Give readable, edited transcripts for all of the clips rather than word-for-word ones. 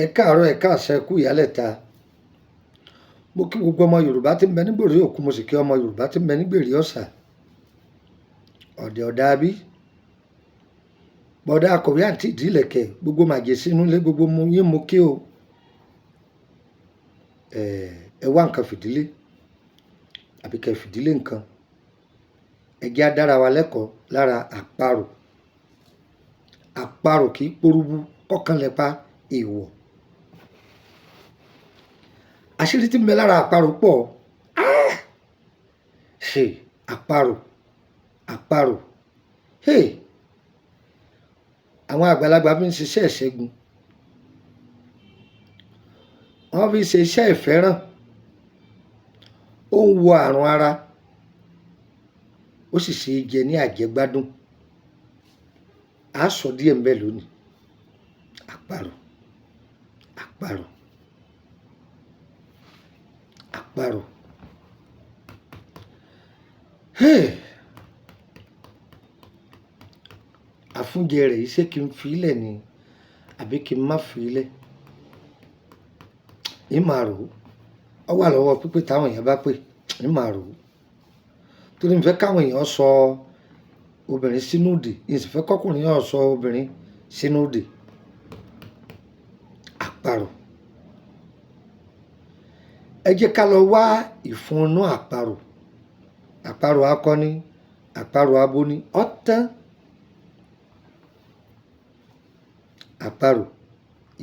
Ẹ káàárọ̀, ẹ káàsán, ẹ kú ìyálẹ̀ta. Mo kí gbogbo ọmọ Yorùbá tí ń bẹ nígbèrè òkun, mo sì kí ọmọ Yorùbá tí ń bẹ nígbèrè ọ̀sà. Ọ̀dẹ̀ ọ̀dà bí. Bọ̀dá akọ̀wé àǹtí ìdílẹ̀kẹ̀, gbogbo màjèsí inú ilé, gbogbo mo yín mo kí o. Ẹ wá nǹkan fìdílé àbí kẹ́ fìdílé nǹkan. Ẹ jẹ́ á dára wa lẹ́kọ̀ọ́ lára àparò. Àparò kì í porúbu kọ́kànlẹ̀ pa èèwọ̀. Àṣírí tí ń bẹ lára àparò pọ̀. Ah! Ṣe àparò, àparò. Hey! Àwọn àgbàlagbà fi ń ṣiṣẹ́ ìṣẹ́gun. Wọ́n fi ń ṣe iṣẹ́ ìfẹ́ràn. Ó ń wo àrùn ara. Ó sì ṣe é jẹ ní àjẹgbádùn. A sọ díẹ̀ ńbẹ̀ lónìí. Àparò, àparò, àparò. Hey! Àfúnjẹ rẹ̀ yìí ṣé kí n fi í lẹ̀ ni àbí kí n má fi í lẹ̀? Ń máa rò ó. Ó wà lọ́wọ́ pípé táwọn èèyàn bá pè, ń máa rò ó. Torí mi fẹ́ káwọn èèyàn sọ obìnrin sínú ìdè, n sì fẹ́ kọ́kùnrin náà sọ obìnrin sínú ìdè. Àparò. Ẹ jẹ́ ká lọ wá ìfun inú àparò. Àparò akọni, àparò aboni, ọ̀tán. Àparò,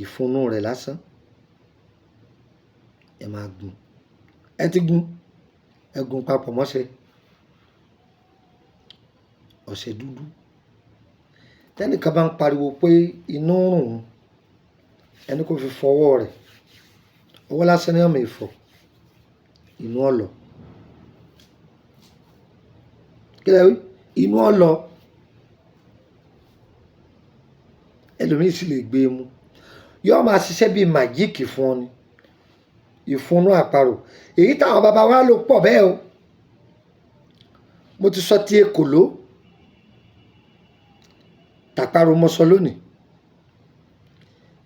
ìfun inú rẹ̀ lásán. Ẹ máa gún. Ẹ ti gún. Ẹ gún papọ̀ mọ́ṣẹ. Ọṣẹ dúdú. Tẹ́nìkan bá ń pariwo pé inú ń rùn ún, ẹni kó fi fọ ọwọ́ rẹ̀. Ọwọ́ lásán ni wọ́n máa fọ̀. Inú ó lọ. Kí lẹ wí? Inú ó lọ. Ẹlòmíì sì lè gbé e mu. Yóò máa ṣiṣẹ́ bí màjíìkì fún ọ ni. Ìfun inú àparò. Èyí táwọn baba wa lò pọ̀ bẹ́ẹ̀ o. Mo ti sọ ti ekòló. Tàparò mo sọ lónìí.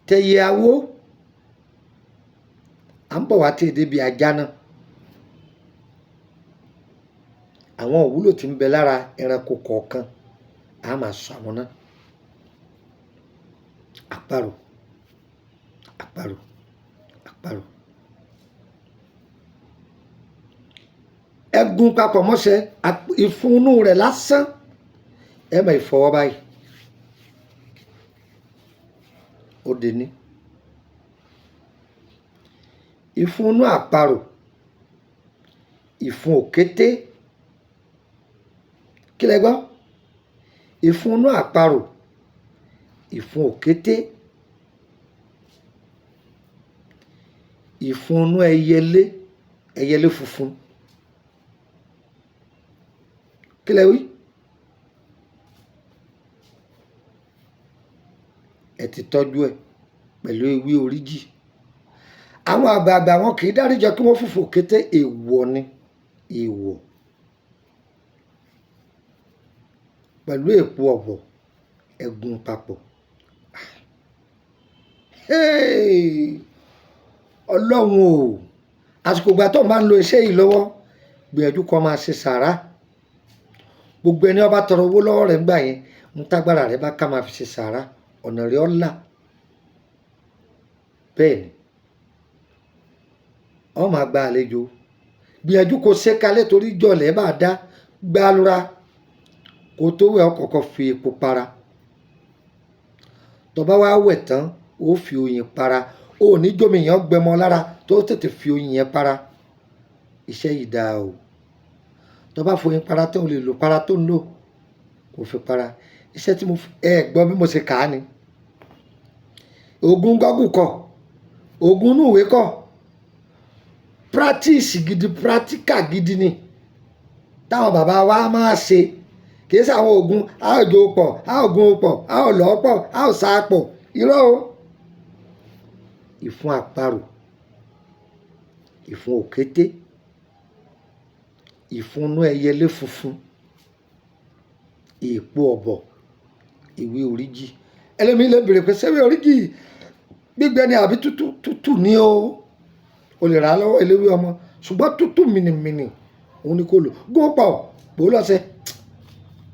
Tẹyẹ awó. À ń bọ̀ wá tí èdè bí ajá náà. Àwọn ìwúlò tí ń bẹ lára ẹranko kọ̀ọ̀kan, a máa sọ àwọn náà. Àparò, àparò, àparò. Ẹ gún papọ̀ mọ́ṣẹ, ìfun inú rẹ̀ lásán. Ẹ máa fọwọ́ báyìí. Ó de ní. Ìfun inú àparò, ìfun òkété. Kí lẹ gbọ́? Ìfun inú àparò, ìfun òkété. Ìfun inú ẹyẹlé, ẹyẹlé funfun. Kí lẹ wí? Ẹ ti tọ́jú ẹ̀ pẹ̀lú ewé oríjì. Àwọn àgbààgbà wọn kì í dáríjọ kí wọ́n fòfò kété, èèwọ̀ ni, èèwọ̀. Pẹ̀lú èpo ọ̀bọ̀, ẹ gún papọ̀. Hey! Ọlọ́run o. Àsìkò ìgbà tó ń bá ń lo iṣẹ́ yìí lọ́wọ́, gbìyànjú kó máa ṣe sàárà. Gbogbo ẹni ó bá tọrọ owó lọ́wọ́ rẹ̀ ńgbà yẹn, ń tágbára rẹ̀ bá ká máa fi ṣe sàárà, ọ̀nà rẹ̀ ó là. Bẹ́ẹ̀ ni. Ó máa gba àlejò. Gbìyànjú kó ṣe kalẹ̀ torí ìjọlẹ̀ bá dá gbálura. Kó tó wẹ̀, ó kọ́kọ́ fi epo para. Tó bá wá wẹ̀ tán, ó fi oyin para. Ó ní jómi yẹn gbẹmọ lára tó tètè fi oyin yẹn para. Iṣẹ́ yìí dáa o. Tó bá foyin para tán, o lè lo para tó ń lò kó fi para. Iṣẹ́ tí mo ẹ gbọ́ bí mo ṣe kà á ni. Ògùn Google kọ́, ògùn inú ìwé kọ́. Practice gidi, practical gidi ni táwọn bàbá wa máa ṣe. Kì í ṣe àwọn ògùn a ó jó pọ̀, a ó gun pọ̀, a ó lọ́ pọ̀, a ó sa pọ̀. Irọ́ o. Ìfun àparò, ìfun òkété, ìfun inú ẹyẹlé funfun, èpo ọ̀bọ̀, ewé oríjì. Ẹlòmíì lè béèrè pé ṣé ewé oríjì bí Gbígbẹ ni àbí tútù? Tútù ni o. O lè rà á lọ́wọ́ eléwé ọmọ, ṣùgbọ́n tútù mìnìmìnì òun ni kò lò. Gún pọ̀ pò lọ́sẹ̀,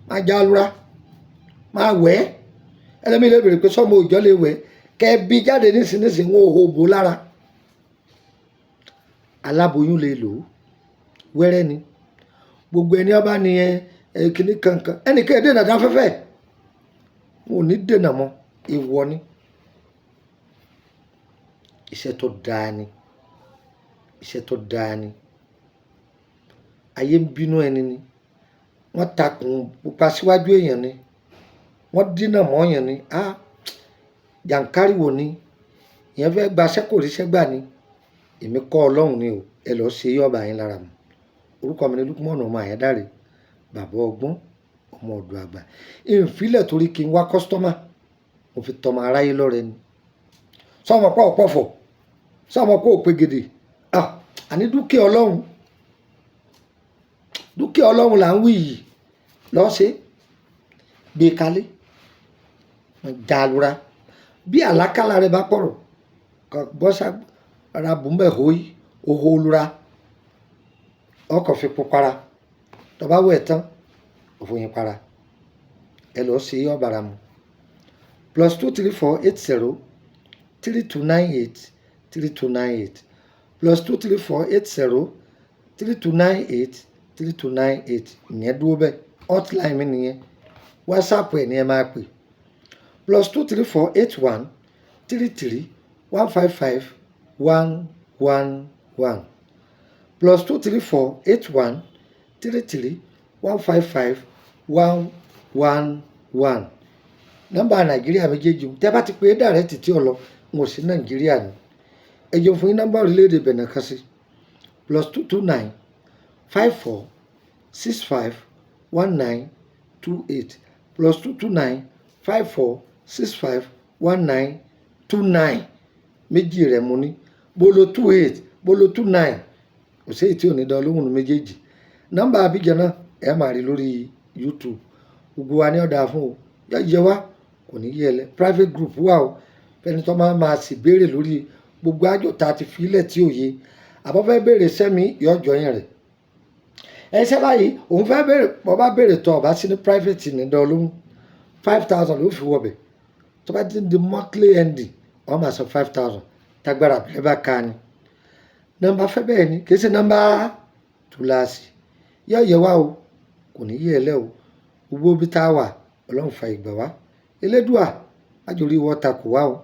máa já lura, máa wẹ̀ ẹ́. Ẹlẹ́mìí lè bèrè pé sọ́mọ òòjọ́ lè wẹ̀ kẹ́ bí jáde nísinsìnyí, wọn ò hó bò lára. Aláboyún lè lò ó, wẹ́rẹ́ ni. Gbogbo ẹni ọba ni ẹ kìíní kankan, ẹnìkan ẹ̀ dènà dáfẹ́fẹ́, wọn ò ní dènà mọ́, ìwọ ni. Iṣẹ́ tó dáa ni, iṣẹ́ tó dáa ni. Ayé ń bínú ẹni ni, wọ́n takùn pupa síwájú èèyàn ni, wọ́n dínà mọ́ èèyàn ni. Ah, jàǹkáríwò ni, ìyẹn fẹ́ gbaṣẹ́ kò ríṣẹ́ gbà ni. Èmi kọ́ Ọlọ́run ni o, ẹ lọ́ọ́ ṣe yọ̀ọ̀bà yín lára mu. Orúkọ mi ni Lukman ọmọ Àyándárè, bàbá ọgbọ́n, ọmọ ọ̀dọ̀ àgbà. Ìfilẹ̀ torí kí n wá customer, mo fi tọmọ aráyé lọ́rẹ ni. Sọmọ pọ̀ pọ̀fọ̀, sọmọ pọ̀ òpegede. Ah, àní dúkìá Ọlọ́run, dúkìá Ọlọ́run là ń wí yìí. Lọ́ọ́ ṣe gbé kalẹ̀, jalura. Bí àlákàlà rẹ bá pọ̀rọ̀ kàn bọ́sà ara bùnbẹ̀ hóyí oho lura, ọkọ̀ fi pupa tó bá wẹ̀ tán, òfòyín para. Ẹ lọ́ọ́ ṣe yọ̀ bára mu. +234 80 3298 3298, +234 80 3298 3298. Ìyẹn dúró bẹ́ẹ̀, hotline mi nìyẹn. WhatsApp ẹ̀ ní ẹ máa pè. +234 81 33 155 111, +234 81 33 155 111. Nọ́mbà Nàìjíríà méjèèjì, tẹ́ bá ti pè é direct tí ò lọ, n ò sí Nàìjíríà ni. Ẹ jẹun fún yín nọ́mbà orílẹ̀-èdè Benin kan sí: +229 54 65 19 28, +229 54 65 19 29. Méjì rẹ̀ mo ní, bolo 28, bolo 29, kò sí èyí tí ò ní dán lóhùn méjèèjì. Nọ́mbà Abidjan náà ẹ máa rí lórí YouTube. Gbogbo wa ní ọ̀dà fún o, yọ yẹ wá kò ní yẹ lẹ. Private group wà o, fẹni tó máa máa sì béèrè lórí gbogbo àjò tá a ti filẹ̀ tí ò yé, àbọ̀ fẹ́ béèrè sẹ́mi yọ join rẹ̀. Ẹsẹ̀ báyìí òun fẹ́ béèrè, bọ́ bá béèrè tán, ọba sí ní private ní dán lóhùn. 5,000 ló fi wọbẹ̀. Tó bá ti di monthly ending, wọ́n máa san 5,000. Tágbára àbẹ̀rẹ̀ bá ka ni nọ́mbà fẹ́ bẹ́ẹ̀ ni, kì í ṣe nọ́mbà túláàsì. Yọ yẹ wá o, kò ní yẹ ẹ lẹ́ o. Gbogbo bí tá a wà, Ọlọ́run fa ìgbà wá. Elédùà májòrí wọ́n ta kò wá o,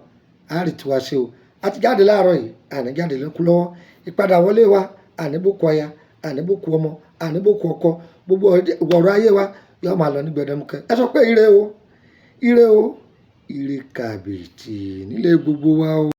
á rí tiwa ṣe o. A ti jáde láàárọ̀ yìí, àní jáde lókun lọ́wọ́. Ìpadà wọlé wa, àní bókun aya, àní bókun ọmọ, àní bókun ọkọ. Gbogbo ọ̀rọ̀ ayé wa yóò máa lọ ní gbẹdẹmukẹ. Ẹ sọ pé ire o, ire o, ire kàbìtì nílé gbogbo wa o.